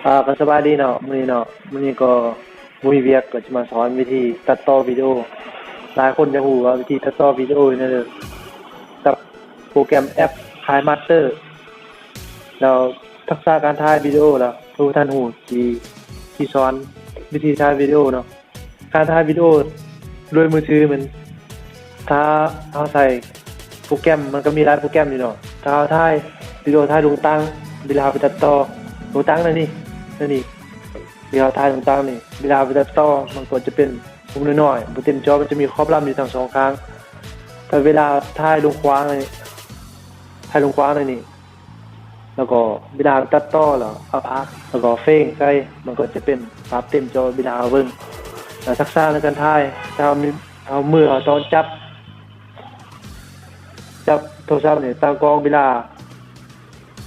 ອ່າ ກໍສະບາຍດີເນາະ ມື້ນີ້ເນາະ ມື້ນີ້ກໍບໍ່ມີວຽກ ກໍຈະມາສອນວິທີຕັດຕໍ່ວິດີໂອ. ຫຼາຍຄົນຢາກຮູ້ວ່າວິທີຕັດຕໍ່ວິດີໂອນີ້ເດີ ກັບໂປຣແກຣມແອັບ KineMaster ແລ້ວທັກສະການຖ່າຍວິດີໂອ ແລ້ວຜູ້ທ່ານຮູ້ ຊິ ຊິສອນວິທີຖ່າຍວິດີໂອເນາະ. ການຖ່າຍວິດີໂອດ້ວຍມືຖືມັນ ຖ້າເຮົາໃຊ້ໂປຣແກຣມ ມັນກໍມີຫຼາຍໂປຣແກຣມຢູ່ເນາະ. ຖ້າເຮົາຖ່າຍວິດີໂອ ຖ່າຍລົງຕັ້ງ ເວລາເຮົາໄປຕັດຕໍ່ ລົງຕັ້ງແນວນີ້ ແນວນີ້ ທີ່ເຮົາຖ່າຍລົງຕັ້ງນີ້ ເວລາເຮົາໄປຕັດຕໍ່ ມັນກໍຈະເປັນມຸມນ້ອຍໆ ບໍ່ເຕັມຈໍ ມັນຈະມີຂອບລ້ຳຢູ່ທັງສອງຂ້າງ. ແຕ່ເວລາຖ່າຍລົງຂວາງນີ້ ຖ່າຍລົງຂວາງແນວນີ້ ແລ້ວກໍເວລາເຮົາຕັດຕໍ່ແລ້ວເອົາພາບ ແລ້ວກໍເຟງໃສ່ ມັນກໍຈະເປັນພາບເຕັມຈໍເວລາເຮົາເບິ່ງ. ແລ້ວທັກສະໃນການຖ່າຍ ຖ້າເຮົາມີ ເຮົາ ມືເຮົາຕ້ອງຈັບ ຈັບໂທລະສັບນີ້ຕັ້ງກ້ອງ ເວລາ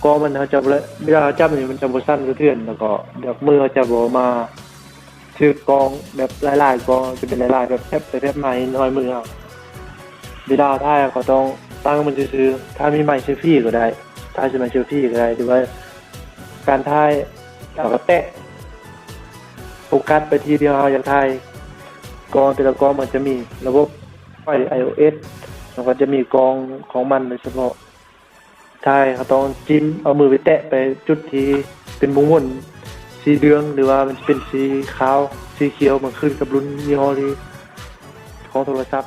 ກ້ອງມັນ ເຮົາຈະບໍ່ໄດ້ ເວລາເຮົາຈັບນີ້ມັນຈະບໍ່ສັ່ນສະເທືອນ ແລ້ວກໍແບບມືເຮົາຈະບໍ່ມາຖືກກ້ອງແບບຫຼາຍໆກ້ອງ ຈະເປັນຫຼາຍໆແບບແຟບໄປແຟບມາໃຫ້ຮອຍມືເຮົາ. ເວລາຖ່າຍເຮົາກໍຕ້ອງຕັ້ງມັນຊື່ໆ ຖ້າມີໄມເຊລຟີກໍໄດ້ ຖ່າຍໃສ່ໄມເຊລຟີກໍໄດ້ ຫຼືວ່າການຖ່າຍ ເຮົາກໍແຕະໂຟກັສໄປທີ່ທີ່ເຮົາຢາກຖ່າຍ. ກ້ອງແຕ່ລະກ້ອງມັນຈະມີລະບົບໄຟ ໄອໂອເອັສ ມັນກໍຈະມີກ້ອງຂອງມັນໂດຍສະເພາະ. ຖ່າຍເຮົາຕ້ອງຈິ້ມ ເອົາມືໄປແຕະໄປຈຸດທີ່ເປັນວົງວົນສີເຫຼືອງ ຫຼືວ່າມັນຈະເປັນສີຂາວ ສີຂຽວ ມັນຂຶ້ນກັບລຸ້ນຍີ່ຫໍ້ທີ່ ຂອງໂທລະສັບ.